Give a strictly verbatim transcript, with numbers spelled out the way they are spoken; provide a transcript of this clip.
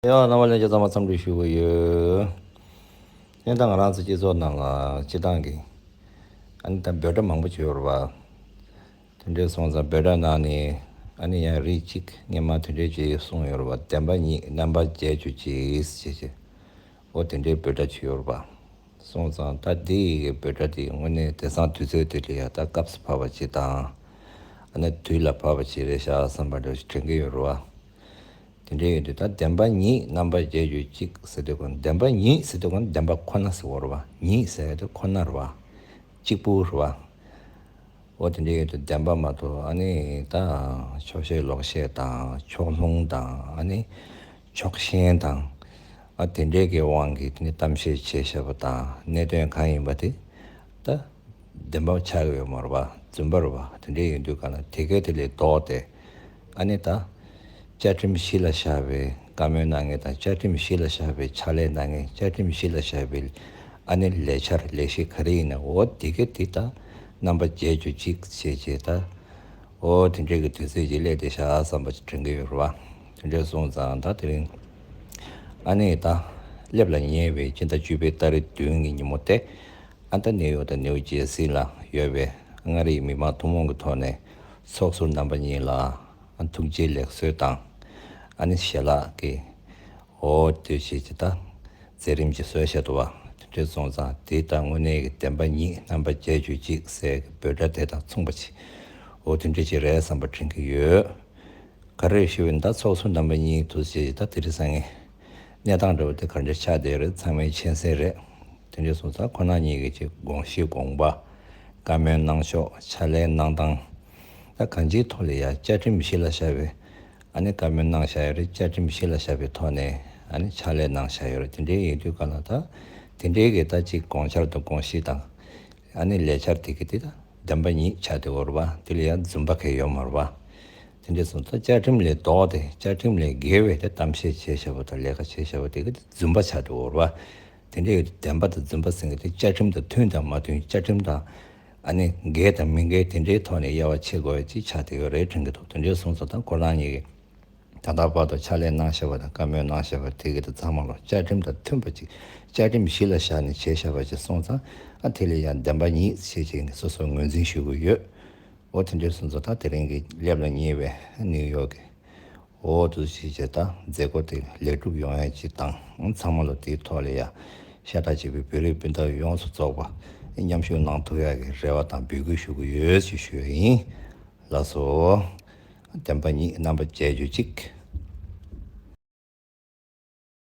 ཡ། རྣམ་པ་ལྷན་རྒྱས་ཚང་མ་འཚམས་འདྲི་ཞུ་གི་ཡོད། ཨ་ནི་ད་ང་རང་ཚོ་སྤྱི་ཚོགས་ནང་ལ་སྤྱི་བཏང་གི་ཨ་ནི་ད་འབོད་སྒྲ་མང་པོ་བྱོས་ཡོད་རེད་པ། དེ་འདྲའི་སོང་ཙང་འབོད་སྒྲ་ནང་ནས་ཨ་ནི་ཡང་རིགས་གཅིག་སྔོན་མ་དེ་འདྲའི་ཅིག་གསུངས་ཡོད་རེད་པ། བདེན་པ་ཉིད་རྣམ་པར་འབྱེད་གྱུར་ཅིག་ཟེར་བྱས། འོ་དེ་འདྲའི་འབོད་སྒྲ་བྱོས་ཡོད་རེད་པ། སོང་ཙང་ད་འདི་ཡི་འབོད་སྒྲ་དེ་དངོས་གནས་དེང་སང་དུས་ཚོད་དེ་ལ་ཡང་ད་སྐབས་སུ་བབས་པ་ཅིག་དང་། ཨ་ནི་དུས་ལ་བབས་པ་ཅིག་རེད་ཤག་བསམ་པ་འདྲ་ཞིག་དྲན་གྱི་ཡོད་རེད་པ། དེ་འདྲ་ཡིན་དུས་ད་བདེན་པ་ཉིད་རྣམ་པར་འབྱེད་གྱུར་ཅིག་ཟེར་དུས་ཀུན། བདེན་པ་ཉིད་ཟེར་དུས་ཀུན་བདེན་པ་ཁོ་ན་ཟེར་བ་རེད་པ། ཉིད་ཟེར་དུས་ཁོ་ན་རེད་པ། གཅིག་པུ་རེད་པ། འོ་དེ་འདྲ་ཡིན་དུས་བདེན་པ་མ་གཏོགས་ཨ་ནི་ད་ཆོག་ཤེས་ལོག་ཤེས་དང་ཕྱོགས་ལྷུང་དང་ཨ་ནི་ཕྱོགས་ཞེན་དང་། ཨ་དེ་འདྲའི་གི་དབང་གིས་དེ་ནི་གཏམ་བཤད་བྱས་བཞག་པ་དང་གནད་དོན་གང་ཡིན་པ་དེ་ད་བདེན་པ་ཆགས་ཀྱི་ཡོད་མ་རེད་པ། རྫུན་པ་རེད་པ། དེ་འདྲ་ཡིན་དུས་ག་ལ་དེ་གས་དེ་ལས་ལྡོག་སྟེ་ཨ་ནི་ད་བཅའ་ཁྲིམས་གཞི་ལ་བཞག་པའི་བཀའ་མོལ་གནང་མཁན་དང་བཅའ་ཁྲིམས་གཞི་ལ་བཞག་པའི་ཕྱག་ལས་གནང་མཁན། བཅའ་ཁྲིམས་གཞི་ལ་བཞག་པའི་ཨ་ནི་ལས་འཆར་ལས་གཞི་ག་རེ་ཡིན་ན་འོ་དེ་གས་དེ་ད་རྣམ་པར་འབྱེད་གྱུར་ཅིག་བྱས་བྱས་ད། ཨོ་དེ་འདྲའི་གི་དུས་ཚོད་ཅིག་སླེབས་བསྡད་ཤག་བསམ་པ་ཅིག་དྲན་གྱི་ཡོད་རེད་པ། དེ་འདྲ་སོང་ཙང་ད་དེ་རིང་ཨ་ནི་ད་སླེབས་ལ་ཉེ་བའི་སྤྱི་ཟླ་བཅུ་པའི་ཏ་རིག་བདུན་གྱི་ཉིན་མོ་སྟེ། ཨ་ད་ནིའུ་ཡོག་དང་ནིའུ་ཇེར་སི་ལ་ཡོད་པའི་མངའ་རིས་མི་མང་ཐུན་མོང་གི་ཐོག་ནས་ཚོགས་ཟུར་རྣམ་པ་གཉིས་ལ་ཨ་ཐུགས་རྗེ་ལེགས་གསོལ་དང་། ཨ་ནི་ཞལ་ལག་གི་འོ་དེ་བྱས་ཀྱི་ད་མཛད་རིམ་གྱི་སྲོལ་བཤད་དུ་བ། དེ་འདྲ་སོང་ཙང་དེ་ད་དངོས་གནས་ཀྱི་བདེན་པ་ཉིད་རྣམ་པར་འབྱེད་གྱུར་ཅིག་ཟེར་གྱི་འབོད་སྒྲ་དེ་དང་མཚུངས་པ་ཅིག་འོ་དེ་འདྲ་ཅིག་རེད་བསམ་པ་དྲན་གྱི་ཡོད། ག་རེ་ཞུ་བ་ཡིན་ད་ཚོགས་ཟུར་རྣམ་པ་གཉིས་དུ་བྱས་ཀྱི་ད་དེ་རིང་སང་ངས་གནས་སྟངས་འདྲ་བོ་དེ་ག་འདྲ་ཆགས་བསྡད་རེད། ཚང་མས་མཁྱེན་གསལ་རེད། དེ་འདྲ་སོང་ཙང་ཁོ་རང་གཉིས་ཀྱི་ཅིག་དགོངས་གཞི་དགོངས་པ། བཀའ་མོལ་གནང་ཕྱོགས། ཕྱག་ལས་གནང་སྟངས། ད་གང་ཅིའི་ཐོག་ལ་ཡ་བཅའ་ཁྲིམས་གཞི་ལ་བཞག་པའི་ཨ་ནི་བཀའ་མོལ་གནང་བཞག་ཡོད་རེད། བཅའ་ཁྲིམས་གཞི་ལ་བཞག་པའི་ཐོག་ནས་ཨ་ནི་ཕྱག་ལས་གནང་བཞག་ཡོད་རེད། དེ་འདྲའི་ཡིན་དུས་ག་ལ་ད་དེ་འདྲའི་གི་ད་ཅིག་དགོངས་འཆར་དང་དགོངས་གཞི་དང་ཨ་ནི་ལས་འཆར་དེ་གི་དེ་ད་བདེན་པ་ཉིད་ཆགས་བསྡད་ཡོད་རེད་པ། དེ་ལ་ཡ་རྫུན་པ་གང་ཡང་ཡོད་མ་རེད་པ། དེ་འདྲ་སོང་ཙང་བཅའ་ཁྲིམས་ལས་ལྡོག་སྟེ་བཅའ་ཁྲིམས་ལས་འགལ་བའི་དེ་གཏམ་བཤད་བྱས་བཞག་པ་དང་ལས་ཀ་བྱས་བཞག་པ་དེ་གི་དེ་རྫུན་པ་ཆགས་བསྡད་ཡོད་རེད་པ། དེ་འདྲའི་བདེན་པ་དང་རྫུན་པ་ཟེར་མཁན་དེ་བཅའ་ཁྲིམས་དང་མཐུན་དང་མ་མཐུན། བཅའ་ཁྲིམས་དང་ཨ་ནི་འགལ་དང་མི་འགལ་དེ་འདྲའི་ཐོག་ནས་དབྱེ་བ་ཕྱེ་དགོས་ཡ་ཅིག་ཆགས་བསྡད་ཡོད་རེད་དྲན་གྱི་འདུག་དེ་འདྲའི་སོང་ཙང་ད་ཁོ་རང་གཉིས་ཀྱིས་ད་ལྟ་བར་དུ་ཕྱག་ལས་གནང་བཞག་པ་དང་བཀའ་མོལ་གནང་བཞག་པ་དེ་གི་དེ་ཚང་མ་ལ་བཅའ་ཁྲིམས་དང་མཐུན་པ་ཅིག་བཅའ་ཁྲིམས་གཞི་ལ་བཞག་ནས་བྱས་བཞག་པ་ཅིག་སོང་ཙང་ཨ་དེ་ལ་ཡང་བདེན་པ་ཉིད་ཅེས་བྱས་ནས་སོ་སོ་ངོས་འཛིན་ཞུ་གི་ཡོད། འོ་དེ་འདྲའི་སོང་ཙང་ད་དེ་རིང་གི་སླེབས་ལ་ཉེ་བའི་ནིའུ་ཡོག་གི་འོ་དུ་ཞིག་བྱས་ད་མཛད་སྒོ་དེ་ལེགས་གྲུབ་ཡོང་ཡ་ཅིག་དང་ཚང་མ་ལ་དེའི་ཐོག་ལ་ཡ་ཤ་ཁྲག་གཅིག་པའི་བོད་རིགས་སྤུན་ཟླ་ཡོངས་སུ་རྫོགས་པ་མཉམ་ཞུགས་གནང་ཐུབ་ཡ་གི་རེ་བ་དང་འབོད་སྐུལ་ཞུ་གི་ཡོད་ཅེས་ཞུ་ཡ་ཡིན། ལགས་སོ། བདེན་པ་ཉིད་རྣམ་པར་འབྱེད་གྱུར་ཅིག